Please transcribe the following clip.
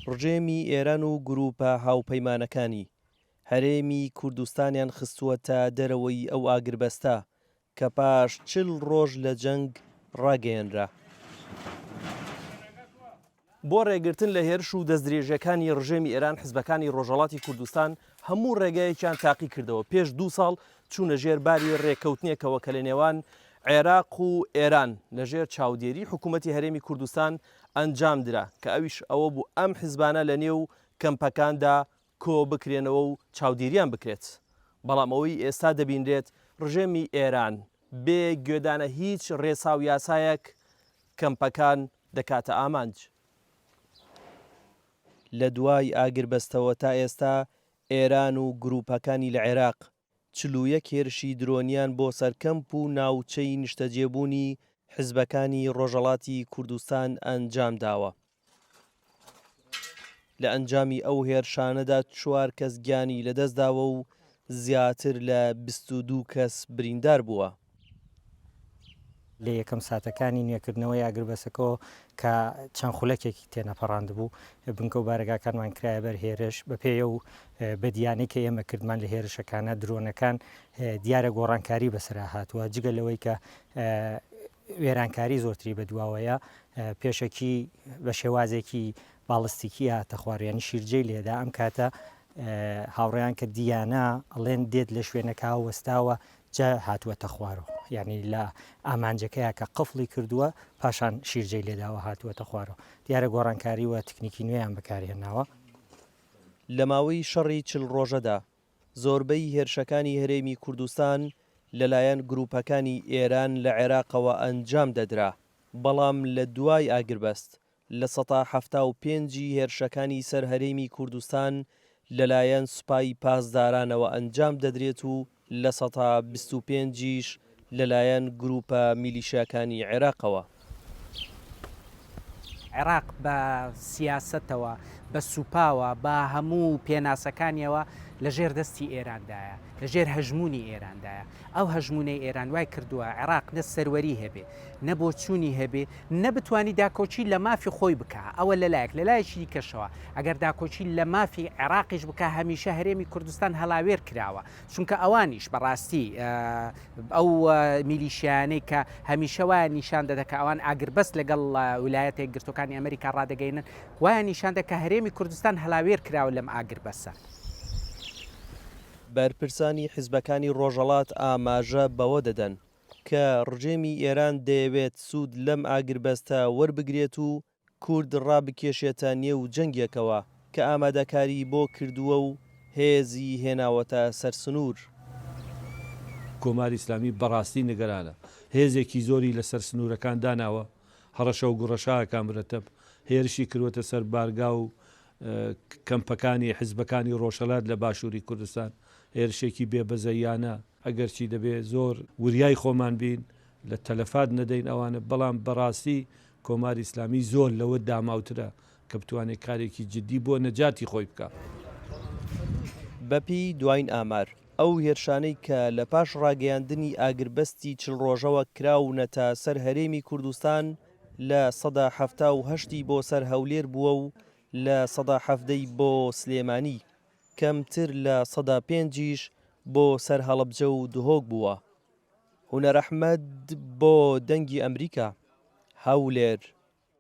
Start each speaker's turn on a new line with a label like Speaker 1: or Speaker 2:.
Speaker 1: ڕژێمی ئێران و گرووپە هاوپەیمانەکانی، هەرێمی کوردستانیان خستووەتە دەرەوەی ئەو ئاگربەستە کە پاش 40 ڕۆژ لە جەنگ ڕاگەیەنرا. بۆ ڕێگرتن لە هێرش و دەستدرێژیەکانی ڕژێمی ئێران حزبەکانی ڕۆژهەڵاتی کوردستان هەموو ڕێگایەکیان تاقی کردەوە پێش دوو ساڵ چوونە ژێر باری ڕێککەوتنێکەوە کە لە نێوان عێراق و ئێران لە ژێر چاودێری حکوومەتی هەرێمی کوردستان ئەنجام درا کە ئەویش ئەوە بوو ئەم حزبانە لە نێو کەمپەکاندا کۆ بکرێنەوە و چاودێریان بکرێت بەڵام ئەوەی ئێستا دەبینرێت ڕژێمی ئێران بێ گوێدانە هیچ ڕێسا و یاسایەک کەمپەکان دەکاتە ئامانج. لە دوای ئاگربەستەوە تا ئێستا ئێران و گرووپەکانی لە عێراق 41 هێرشی درۆنیان بۆ سەر کەمپ و ناوچەی نیشتەجێبوونی حزبەکانی ڕۆژهەڵاتی کوردستان ئەنجامداوە. لە ئەنجامی ئەو هێرشانەدا چوار کەس گیانی لەدەستداوە و زیاتر لە 22 کەس بریندار بووە.
Speaker 2: لە یەکەم ساتەکانی نوێکردنەوەی ئاگربەسەکەوە کە چەند خولەکێکی تێنەپەڕاندبوو، بنکە و بارەگاکانمان کرایە بەر هێرش، بەپێی ئەو بەدیانەی کە ئێمە کردمان لە هێرشەکانە، درۆنەکان دیارە گۆڕانکاری بەسەرا هاتووە، جگە لەوەی کە وێرانکاری زۆرتری بەدواوەیە، پێشەکی بە شێوازێکی باڵستیکی هاتە خوار یانی شیرجەی لێدا، ئەم کاتە هاوڕێیان کە دیانە ئەڵێن دێت لە شوێنەکە وەستاوە جا هاتووەتە خوارەوە یانی لە ئامانجەکەیا کە قفڵی کردووە پاشان شیرجەی لێداوە هاتووەتە خوارەوە دیارە گۆڕانکاری و تکنیکی نوێیان بەکارهێناوە.
Speaker 1: لە ماوەی شەڕی 40 ڕۆژەدا زۆربەی هێرشەکانی هەرێمی کوردستان لەلایەن گروپەکانی ئێران لە عێراقەوە ئەنجام دەدرا، بەڵام لە دوای ئاگربەست 75% ی هێرشەکانی سەر هەرێمی کوردستان لەلایەن سوپای پاسدارانەوە ئەنجام دەدرێت و 25% یش لەلایەن گروپە میلیشیاکانی عێراقەوە.
Speaker 3: عێراق بە سیاسەتەوە، بە سوپاوە، بە هەموو پێناسەکانیەوە لە ژێر دەستی ئێراندایە، لە ژێر هەژموونی ئێراندایە. ئەو هەژموونەی ئێران وای کردووە عێراق نە سەروەری هەبێ، نە بۆچوونی هەبێ، نە بتوانی داکۆکی لە مافی خۆی بکا، ئەوە لە لایەک، لە لایەکی دیکەشەوە ئەگەر داکۆکی لە مافی عێراقیش بکا هەمیشە هەرێمی کوردستان هەڵاوێر کراوە، چونکە ئەوانیش بە ڕاستی ئەو میلیشیایانەی کە هەمیشە وایان نیشان دەدا کە ئەوان ئاگربەست لەگەڵ ولایەتە یەکگرتووەکانی ئەمریکا ڕادەگەینن، وایان نیشان دا کە هەرێمی کوردستان هەلاوێر کراوە لەم ئاگربەسە.
Speaker 1: بەرپرسانی حیزبەکانی ڕۆژهەڵات ئاماژە بەوە دەدەن کە ڕژێمی ئێران دەیەوێت سوود لەم ئاگربەستە وەربگرێت و کورد ڕابکێشێتە نێو جەنگێکەوە کە ئامادەکاریی بۆ کردووە و هێزی هێناوەتە سەر سنوور.
Speaker 4: کۆماری ئیسلامی بەڕاستی نیگەرانە. هێزێکی زۆری لە سەر سنوورەکان داناوە، هەڕەشە و گوڕەشە ئەکا مرەتەب، هێرشی کردووەتە سەر بارگا و کەمپەکانی حیزبەکانی ڕۆژهەلات لە باشووری کوردستان، هێرشێکی بێ بەزەییانە. ئەگەرچی دەبێ زۆر وریای خۆمان بین، لە تەلەفات نەدەین ئەوانە، بەڵام بەڕاستی کۆماری ئیسلامی زۆر لەوە داماوترە کە بتوانێ کارێکی جیددی بۆ نەجاتی خۆی بکا.
Speaker 1: بەپێی دواین ئامار، ئەو هێرشانەی کە لە پاش ڕاگەیاندنی ئاگربەستی 40 ڕۆژەوە کراونەتە سەر هەرێمی کوردستان 78% ی بۆ سەر هەولێر بووە و 17% ی بۆ سلێمانی، کەمتر 5% یش بۆ سەر هەڵەبجە و دهۆک بووە. هونەر ئەحمەد بۆ دەنگی ئەمریکا، هەولێر.